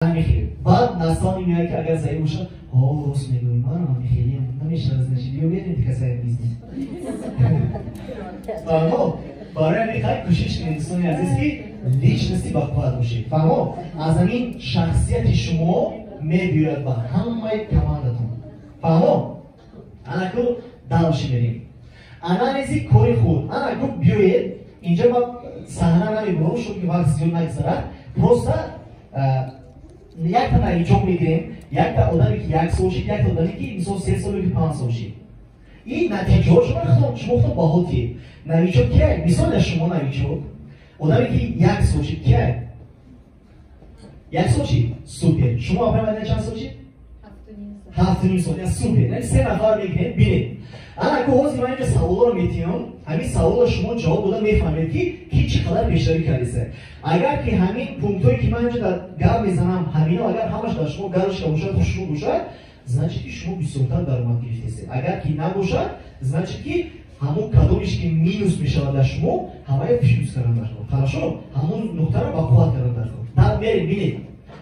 Ана мехел. Баъд наставник меояд, ки агар заиф бошад, ҳо, рост мегӯӣ, манам мехелиам, намешавад, значит, биё берем касаи бизнес. Фаҳмо? Барои ҳамин хай кӯшиш кунед, дӯстони азиз, ки личности бақувват бошед. Фаҳмо? Аз ҳамин шахсияти шумо мебиёяд ба ҳамаи командатон. Фаҳмо? Анаку дальше мерем. Анализи кори худ. Анаку биёед, инҷа ма саҳна намебурам, шуд ки вақт зиёд нагзарад. Просто якта новичок мегирем, якта одаме ки як сол шид, якта одаме ки мисол 3 сол ё 5 сол шид. Ин натиҷаҳо шумо худтон баҳо диҳед. Новичок кияй? Мисол я шумо новичок. Одаме ки як сол шид кияй? Як сол шид? Супер. Шумо апай чанд сол шид? 7,5 сол. Супер. Яъне се нафар мегирем, бинед. Ана ку ҳозир ман инҷа саволоро метиҳам, ҳамин саволро шумо ҷавоб дода мефаҳмед, ки ки чӣ қадар пешравӣ кардеса. Агар ки ҳамин пунктҳое ки ман инҷа гап мезанам, ҳамино агар ҳамаш дар шумо галочка бошад, хушрӯ бошад, значит ки шумо бисёртар даромад гирифтесед. Агар ки набошад, значит ки ҳамон кадомиш ки минус мешавад дар шумо, ҳамая плюс кардан дар шумо. Хорошо? Ҳамон нуқтаро ба қувват кардан дар шумо. Мерем, бинед.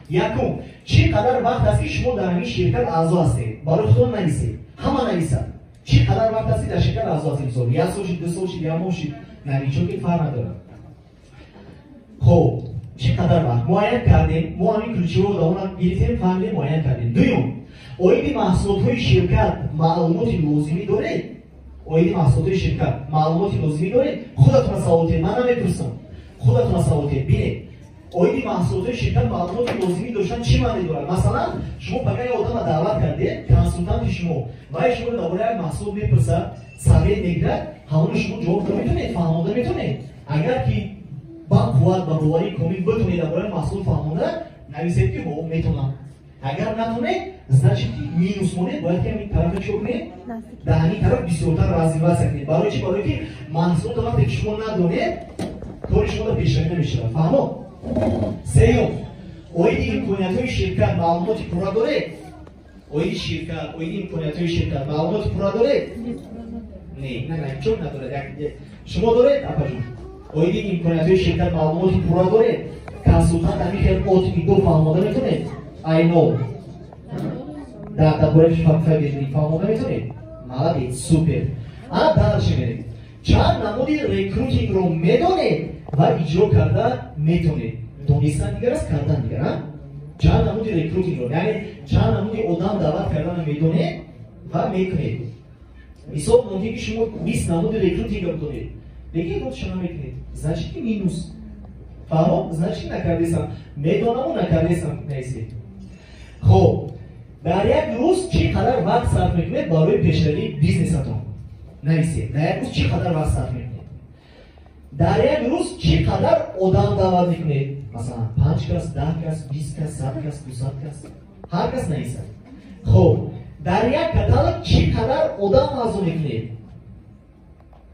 Якум, чӣ қадар вақт аст ки шумо дар ҳамин ширкат аъзо ҳастед? Барои худтон нависед. Ҳама нависад. Чӣ қадар вақт аст ки дар ширкат аъзо ҳастед? Мисол, як сол шид, 2 сол шид, як моҳ шид, новичок ки фарқ надорад. Хоб, чӣ қадар вақт муайян кардем, мо ҳамин ключевой одамона гирифтем, фаҳмидем, муайян кардем. Дуюм, оиди маҳсулотҳои ширкат маълумоти лозимӣ доред? Оиди маҳсулотҳои ширкат маълумоти лозимӣ доред? Худатона савол диҳед, ман намепурсам. Худатона савол диҳед, бинед. Оиди маҳсулотҳои ширкат маълумоти лозимӣ доштан чӣ маъне дорад? Масалан, шумо пага як одама даъват кардед, консултанти шумо, вай шуморо дар бораи як маҳсулот мепурсад, совет мегирад, ҳамоно шумо ҷавоб дода метавонед, фаҳмонда метавонед. Агар ки ба қувват, ба боварии комил битонед дар бораи маҳсулот фаҳмонда, нависед ки ҳо, метавонам. Агар натонед, значит ки минус монед, бояд ки ҳамин тарафа чӣ кунед? Дар ҳамин тараф бисёртар развиваться кунед. Барои чӣ? Барои ки маҳсулото вақте ки шумо надонед, кори шумо дар пешравӣ намешавад. Фаҳмо? Сеюм, оиди имкониятҳои ширкат маълумоти пурра доред? Оиди ширкат, оиди имкониятҳои ширкат маълумоти пурра доред? Не, не, не, чон надоред. Шумо доред, апаҷон? Оиди имкониятҳои ширкат маълумоти пурра доред? Консултант ҳамин хел от и до фаҳмода метавонед? Айно дар бораи Фаберлик фаҳмода метавонед? Молодец, супер. Ана дальше мерем. Чанд намуди рекрутингро медонед ва иҷро карда метавонед? Донистан дигар аст, кардан дигар, а? Чанд намуди рекрутингро, яъне чанд намуди одам даъват карданро медонед ва мекунед? Мисол, мумкин ки шумо 20 намуди рекрутингро бидонед, лекин ягонташа намекунед, значит ки минус. Фаҳмо? Значит ки накардесам, медонаму накардесам нависед. Хоб, дар як рӯз чӣ қадар вақт сарф мекунед барои пешравии бизнесатон? Нависед. Дар як рӯз чӣ қадар вақт сарф мекунед? Дар як рӯз чӣ қадар одам даъват мекунед? Масалан, панҷ кас, 10 кас, 20 кас, 100 кас, 200 кас, ҳар кас нависад. Хоб, дар як каталог чӣ қадар одам аъзо мекунед?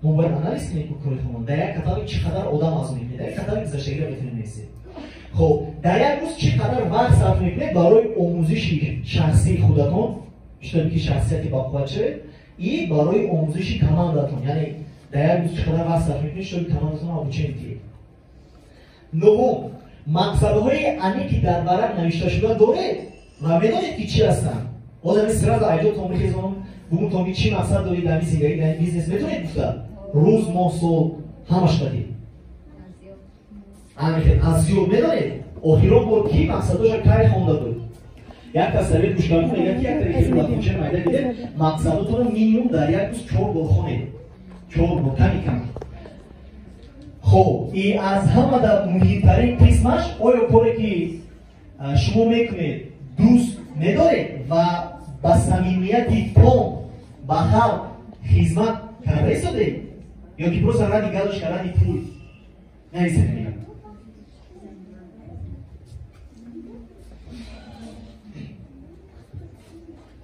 Мо бояд анализ кунем кори худмон. Дар як каталог чӣ қадар одам аъзо мекунед? Дар як каталог гузаштагиро метавонед нависед. Хоб, дар як рӯз чӣ қадар вақт сарф мекунед барои омӯзиши шахсии худатон, чтобы ки шахсияти бақувват шавед, и барои омӯзиши командатон, яъне дар як рӯз чӣ қадар вақт сарф мекунед, чтобы командатон обучение диҳед? Нуҳум, мақсадҳои аниқи дар варақ навишташуда доред ва медонед ки чӣ ҳастанд? Ҳозир ами сразу айҷотон бихезонам, бугумтон ки чӣ мақсад доред дар зиндагӣ, дар бизнес, метавонед гуфта? Рӯз, моҳ, сол, ҳамаш қадид аз ёд медонед? Охирон бор ки мақсадоша кай хонда буд? Як совет гӯш кардум, мегӯяд ки як тариқи майда дидем, мақсадотонро минимум дар як рӯз чор бор хонед, чор бор ками кам. Хоб, и аз ҳамада муҳимтарин қисмаш: оё коре ки шумо мекунед, дӯст медоред ва ба самимияти том ба халқ хизмат карда истодед ё ки просто ради галочка, ради пул? Нависед мегам.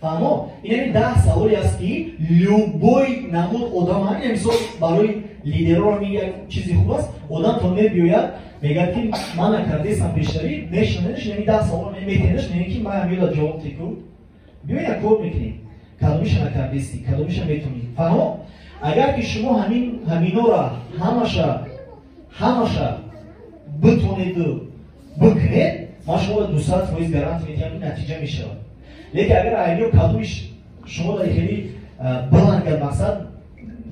Фаҳмо? Инами 10 саволе аст, ки любой намуд одам, ин мисол барои лидерро як чизи хуб аст. Одам то мебиёяд, мегӯяд ки ман накардесам пешравӣ, мешунадаш, инами 10 савол метенаш, мегӯяд ки ман ёда ҷавоб теку, биё як кор мекунем, кадомиша накардести, кадомиша метонӣ. Фаҳмо? Агар ки шумо ҳамин ҳаминора ҳамаша битонеду бикунед, Ман шумо 200% гарантия медиҳам, ки натиҷа мешавад. Лекин агар айниё кадомиш шумо дар хеле баланд мақсад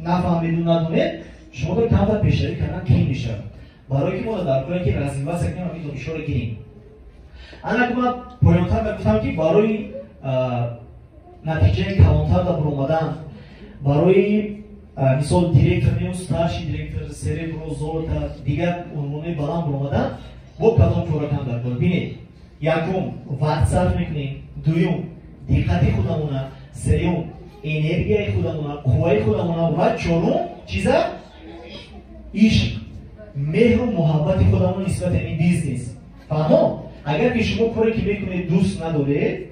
нафаҳмеду надонед, шумо дар камтар пешравӣ кардан қиин мешавад. Барои ки мо дар кора ки развиваться кунем, ҳамин донишҳоро гирем. Ана ки ман поёнтар гуфтам, ки барои натиҷаи калонтар дар баромадан, барои мисол директор неу старший директор, серебро, золото, дигар унвонҳои баланд баромадан, бо кадом кора кам дар кор? Бинед, якум, вақт сарф мекунем, дуюм, диққати худамона, сеюм, энергияи худамона, қувваи худамона ва чорум чиза? Ишқ, меҳру муҳаббати худамон нисбати ин бизнес. Фаҳмо? Агар ки шумо коре ки мекунед дӯст надоред,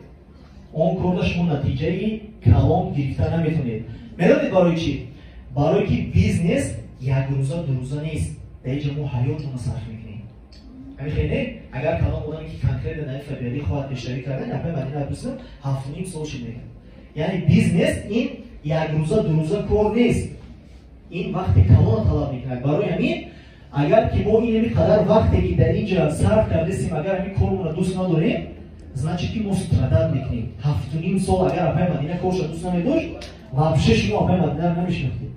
он корда шумо натиҷаи калон гирифта наметавонед. Медонед барои чӣ? Барои ки бизнес як рӯза, ду рӯза нест. Дар инҷа мо ҳаётонро сарф мекунем. Ҳамин хеле? Агар калон одаме ки конкретно дар Фаберлик хоҳад пешравӣ кардан, напай Мадина пурсам, 7,5 сол шид мекунад. Яъне бизнес ин як рӯза, ду рӯза кор нест. Ин вақти калона талаб мекунад. Барои ҳамин агар ки мо ин қадар вақте ки дар инҷа сарф кардесем, агар ҳамин кормонро дӯст надорем, значит ки мо страдать мекунем. 7,5 сол агар апай Мадина корша дӯст намедошт, вообще шумо апай Мадинаро намешинохтед.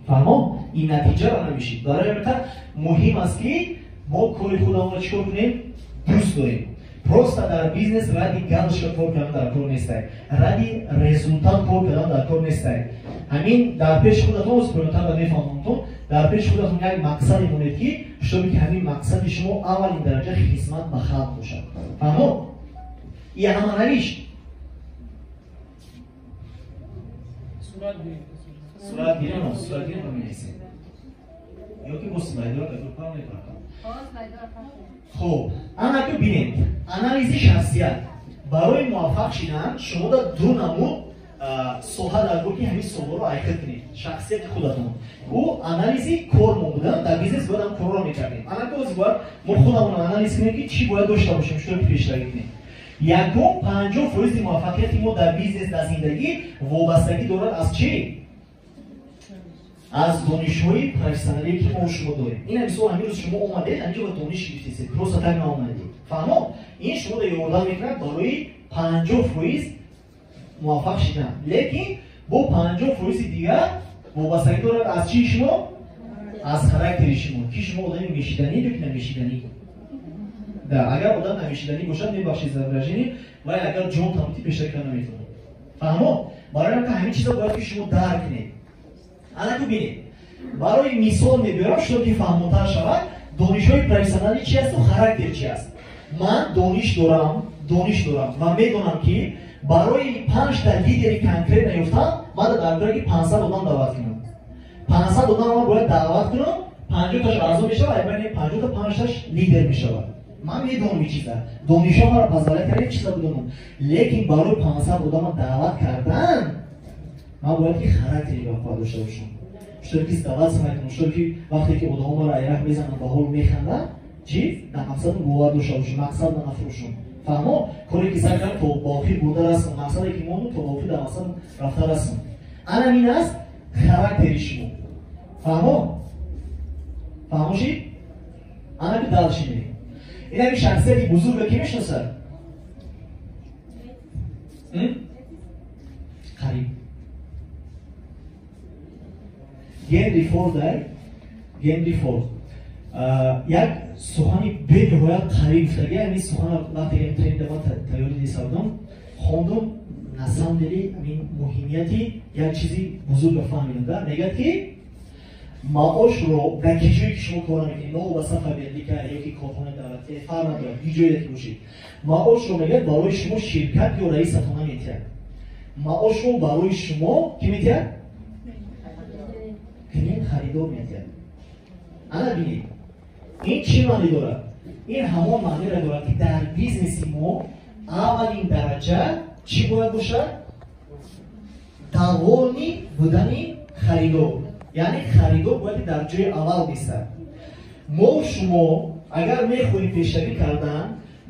Фаҳмо? Ин натиҷаро намешид. Барои ҳамин муҳим аст, ки мо кори худамонро чикор кунем? Дӯст дорем. Просто дар бизнес ради галочка кор кардан дар кор нестай, ради результат кор кардан дар кор нестай. Ҳамин дар пеши худатон поёнтар мефаҳмонтон, дар пеши худатон як мақсаде монед, ки чтобы ки ҳамин мақсади шумо аввалин дараҷа хизмат ба халқ бошад. Фаҳмо? И ҳама навишт. Сурат гирем, сурат гирем, менависем. Ё ки бо слайдҳо дар группа мепартам. Хуб, анаку бинед, анализи шахсият. Барои муваффақ шидан шумо дар ду намуд соҳа дар гур, ки ҳамин соҳаро айхид кунед. Шахсияти худатон. Ӯ анализи кор мо будан, дар бизнес бояд ҳам корро мекардем. Анаку ҳозир бояд мо худамонро анализ кунем, ки чӣ бояд дошта бошем, чӣ тавр пешравӣ кунем. Якум, 50% муваффақияти мо дар бизнес, дар зиндагӣ вобастагӣ дорад аз чӣ? Аз донишҳои профессионалие, ки мо шумо дорем. Ина мисол, ҳамин рӯз шумо омадед, ҳаминҷо ба дониш гирифтесед, просто так наомадед. Фаҳмо? Ин шуморо ёрдам мекунад барои 50% муваффақ шидан. Лекин бо 50% дигар вобастагӣ дорад аз чии шумо? Аз характери шумо. Ки шумо одами мешиданӣ ё ки намешиданӣ? Да, агар одам намешиданӣ бошад, мебахшед за выражение, вай агар ҷон тамти пешравӣ карда наметавонад. Фаҳмо? Барои ҳам ҳамин чиза бояд ки шумо дарк кунед. Анаку бинед, барои мисол мебиёрам, чтобы ки фаҳмотар шавад, донишҳои профессионалӣ чи асту характер чи аст. Ман дониш дорам, дониш дорам ва медонам, ки барои панҷта лидери конкретно ёфтан ман дар кора ки 500 одам даъват кунам. 500 одам ман бояд даъват кунам, 50таш аъзо мешавад, айбани 50та панҷташ лидер мешавад. Ман медонам ин чиза, донишҳо маро позволять карда ин чиза бидонам. Лекин барои 500 одама даъват кардан ман бояд ки характери бақувват дошта бошам, чтобы ки сдаваться накунам, чтобы ки вақте ки одамо маро айрак мезананд, ба ҳол механданд, чи дар мақсадам бовар дошта бошам, мақсад ма нафурӯшам. Фаҳмо? Коре ки сар кардам, то ба охир бурда расам, мақсаде ки мондум, то ба охир дар мақсад рафта расам. Ана ин аст характери шумо. Фаҳмо? Фаҳмо шид? Ана ки дальше мерем. Ин ҳамин шахсияти бузурга ки мешиносад? Қариб Генри Форд. Генри Форд як сухани бениҳоят қариб гуфтаги. Ҳамин сухана вақте ки тренинг ман тайёрӣ диса будам, хондум, на самом деле ҳамин муҳимияти як чизи бузургро фаҳмидам. Да, мегӯяд, ки маошро дар ки ҷое ки шумо кор мекунед, новобаста Фаберлика ё ки корхонаи давлатӣ, фарқ надорад, ки ҷое ки бошед, маошро, мегӯяд, барои шумо ширкат ё раисатон наметиҳад. Маошро барои шумо кӣ метиҳад? Клиент, харидор метиҳад. Ана бинед, ин чӣ маънӣ дорад? Ин ҳамон маъниро дорад, ки дар бизнеси мо аввалин дараҷа чӣ бояд бошад? Довольный будани харидор. Яъне харидор бояд дар ҷои аввал бистад. Мо шумо агар мехоҳем пешравӣ кардан,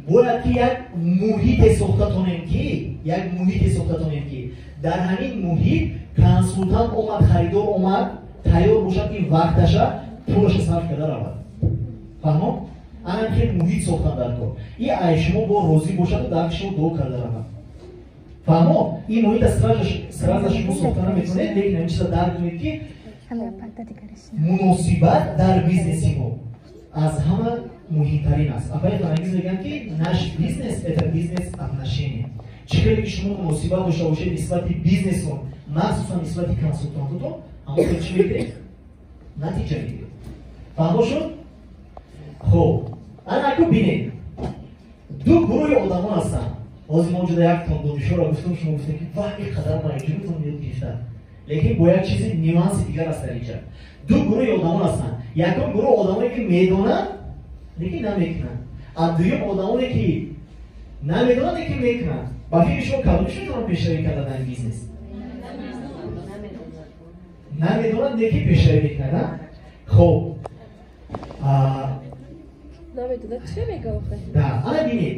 бояд ки як муҳите сохта тонем, ки як муҳите сохта тонем, ки дар ҳамин муҳит консултант омад, харидор омад, тайёр бошад, ки вақташа, пулаша сарф карда равад. Фаҳмо? Ана хеле муҳит сохтан дар кор. И ай шумо бо розӣ бошаду дар шумо дуо карда равад. Фаҳмо? Ин муҳита сразу шумо сохта наметавонед, лекин ҳамин чиза дарк кунед, ки муносибат дар бизнеси мо аз ҳама муҳимтарин аст. Апаи Фарангиз мегӯянд, ки наш бизнес — это бизнес отношения. Чӣ хеле ки шумо муносибат дошта бошед нисбати бизнесон, махсусан нисбати консултантотон, ҳамон хел чӣ мегиред? Натиҷа мегиред. Фаҳмо шуд? Хуб, анаку бинед, ду гурӯҳи одамон ҳастанд. Ҳозир мо ҷуда як тон донишҳоро гуфтам, шумо гуфтем, ки ваҳ, ин қадар маҷбуртон ёд гирифта, лекин бо як чизи нюанси дигар аст дар инҷа. Ду гурӯҳи одамон ҳастанд. Якум гурӯҳ одамоне, ки медонанд, лекин намекунанд, а дуюм одамоне, ки намедонанд, лекин мекунанд. Ба фикри шумо, кадомиш метавонад пешравӣ карда дар ин бизнес? Намедонанд, лекин пешравӣ мекунад. Хуб, да, ана бинед,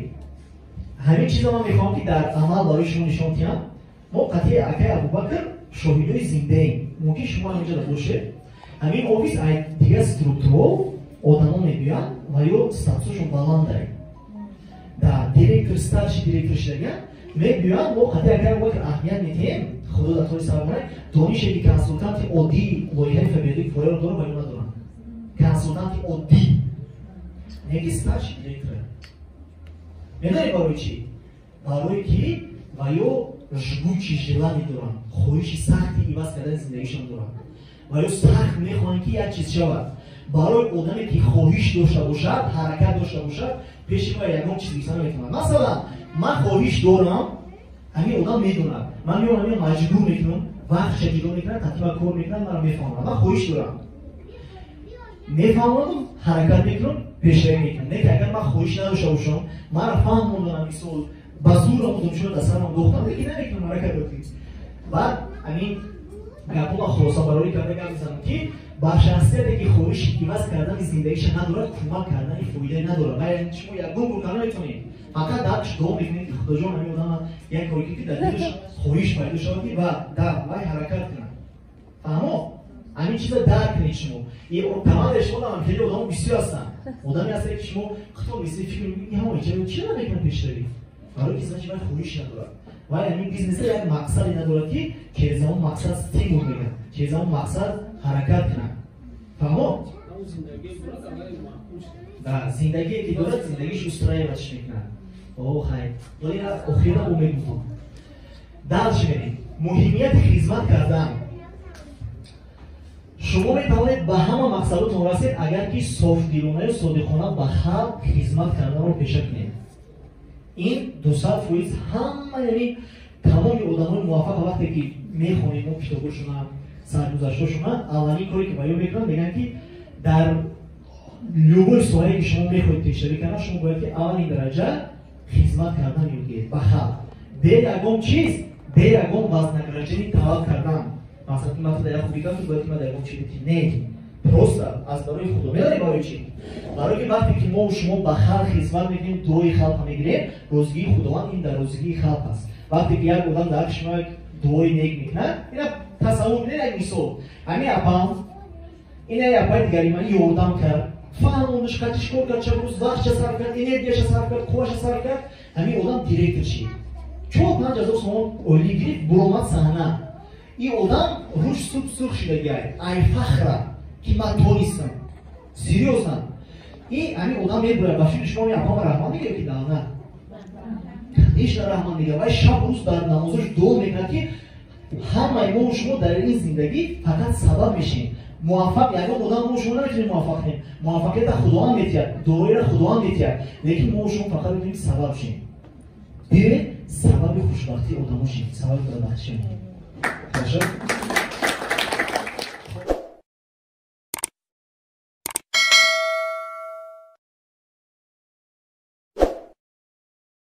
ҳамин чизо ман мехоҳам, ки дар амал барои шумо нишон диҳам. Мо қатъи акаи Абубакр шоҳидои зиндаем. Мумкин шумо ҳаминҷода бошед. Ҳамин офис ай дигар структурао одамо мегӯянд ва ё статусашон баландай, да, директор, старший директор шудаган мегӯянд. Мо қатъи акаи Абубакр аҳамият медиҳем, худо дар тои сабр, донише ки консултанти оддии лоиҳаи Фаберлик Фореро дорад ва ё надоранд. Консултанти оддӣ неки старший директор. Медонед барои чӣ? Барое ки ва ё жгучий желание доранд, хоҳиши сахти иваз кардани зиндагишон доранд ва ё сахт мехоҳанд, ки як чиз шавад. Барои одаме, ки хоҳиш дошта бошад, ҳаракат дошта бошад, пеши ва ягон чиз гирифта наметавонад. Масалан, ман хоҳиш дорам, ҳамин одам медонад, ман меонам, маҷбур мекунам, вақтша ҷудо мекунад, татиба кор мекунад, маро мефаҳмонад. Ман хоҳиш дорам, мефаҳмонам, ҳаракат мекунам, пешравӣ мекунам. Не ки агар ман хоҳиш надошта бошам, маро фаҳмонданам, мисол, ба зурам одамшуно дар сарам дохтам, лекин намекунам ҳаракат. Баъд ҳамин гапҳо хулосабарорӣ карда гап мезанам, ки ба шахсияте, ки хоҳиши иваз кардани зиндагиша надорад, кӯмак кардани фоидае надорад. Ва шумо ягон кор карда наметавонед, фақат дарш дуо мекунед, ки худоҷон, ҳамин одама як коре ки дар дилаш хоҳиш пайдо шавад ва дар вай ҳаракат кунад. Фаҳмо? Ҳамин чиза дарк кунед. Шумо командаи шумо дам хеле одамо бисёр ҳастанд. Одаме ҳастае, ки шумо худтон мисли фикр мекунед, ҳамо чира намекунад пешравӣ? Барои ки, значит, вай хоҳиш надорад, вай ҳамин бизнеса як мақсаде надорад, ки через ҳамон мақсад стимул мегӯяд, через ҳамон мақсад ҳаракат кунад. Фаҳмо? Да, зиндагие ки дорад, зиндагиш устраивать мекунад. О, хайр, охира ӯ мегуфтам. Дальше мерем. Муҳимияти хизмат кардан. Шумо метавонед ба ҳама мақсадотон расед, агар ки софдилонаю содиқона ба халқ хизмат карданро пеша кунед. Ин 200%. Ҳама, яъне тамоми одамои муваффақа, вақте ки мехонем мо китобошуна, саргузаштошуна, аввалин коре ки баён мекунанд, мегӯянд, ки дар любой соҳае, ки шумо мехоҳед пешравӣ кардан, шумо бояд ки аввалин дараҷа хизмат кардан ёд гиред ба халқ, бе ягон чиз, бе ягон вознаграждение талаб кардан. Масалан, ман як хуби кардам, бояд ки ман ягон чиз не, просто аз барои худо. Медонед барои чӣ? Барои ки вақте ки мо шумо ба халқ хизмат мекунем, дуои халқа мегирем. Розигии худованд ин дар розигии халқ аст. Вақте ки як одам дар шумо як дуои нек мекунад, ина тасаввур кунед, як мисол: ҳамин апам, ина апаи дигари мани ёрдам кард, фаҳмондаш, қатиш кор кард, чанд рӯз вақтша сарф кард, энергияша сарф кард, қувваша сарф кард, ҳамин одам директор шид, 4-5 ҳазор сомон ойлӣ гирифт, буромад саҳна. Ин одам рӯш суб сурх шудагиай ай фахра, ки ман тонистам. Серьёзно, ин ҳамин одам мебурад. Ба фикри шумо, апама раҳмат мегӯяд ки на? Конечно, раҳмат мегӯяд. Вай шаб рӯз дар намозош дуо мекунад, ки ҳамаи мо шумо дар ин зиндагӣ фақат сабаб мешем. Муваффақ ягон одам мо шумо наметавонем муваффақ кунем. Муваффақията худованд метиҳад, дуоеро худованд метиҳад, лекин мо шумо фақат метавонем сабаб шем. Биёед, сабаби хушбахтии одамо шем, сабаби бадбахтишем. Хорошо.